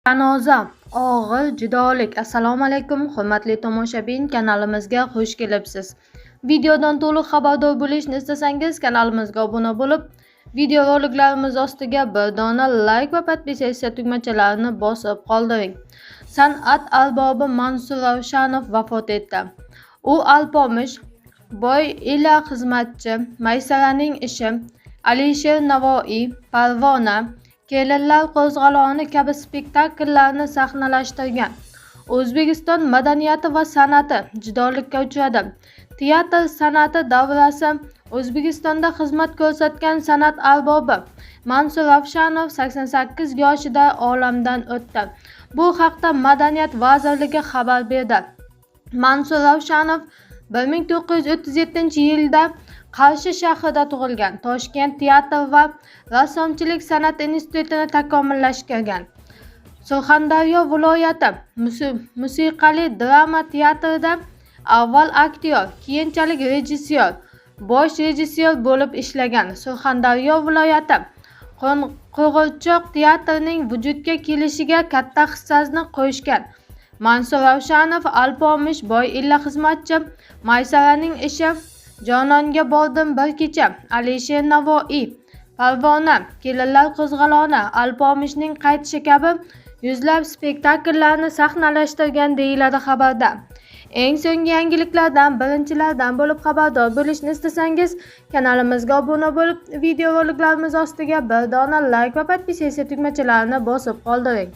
Janoza og'ir judolik. Assalomu alaykum, hurmatli tomoshabin, kanalimizga xush kelibsiz. Videodan to'liq xabardor bo'lishni istasangiz, kanalimizga obuna bo'lib, video roliklarimiz ostiga bir dona layk va подписаться tugmachalarini bosib qoldiring. San'at arbobi Mansur Ravshanov vafot etdi. U Alpomish, Boy ila xizmatchi, Maysaraning ishi, Alisher Navoiy, Parvona, Kelinlar qo'zg'oloni kabi spektakllarni sahnalashtirgan. O'zbekiston madaniyati va san'ati judolikka uchradi. Teatr san'ati davrasi O'zbekistonda xizmat ko'rsatgan san'at arbobi Mansur Ravshanov 88 yoshida olamdan o'tdi. Bu haqda Madaniyat vazirligi xabar berdi. Mansur Ravshanov 1937-yilda Qarshi shahrida tug'ilgan. Toshkent teatr va rassomchilik san'ati institutini takomillashtirgan. Surxondaryo viloyati musiqali drama teatrida avval aktyor, keyinchalik rejissyor, bosh rejissyor bo'lib ishlagan. Surxondaryo viloyati Qo'g'irchoq teatrining vujudga kelishiga katta hissasini qo'shgan. Mansur Ravshanov Alpomish, Boy ila xizmatchi, Maysaraning ishi, Jononga bordim bir kecha, Alisher Navoiy, Parvona, Kelinlar qo'zg'oloni, Alpomishning qaytishi kabi yuzlab spektakllarni sahnalashtirgan, deyiladi xabarda. Eng so'nggi yangiliklardan birinchilardan bo'lib xabardor bo'lishni istasangiz, kanalimizga obuna bo'lib, videoroliklarimiz ostiga bir dona layk va подписаться tugmachalarini bosib qoldiring.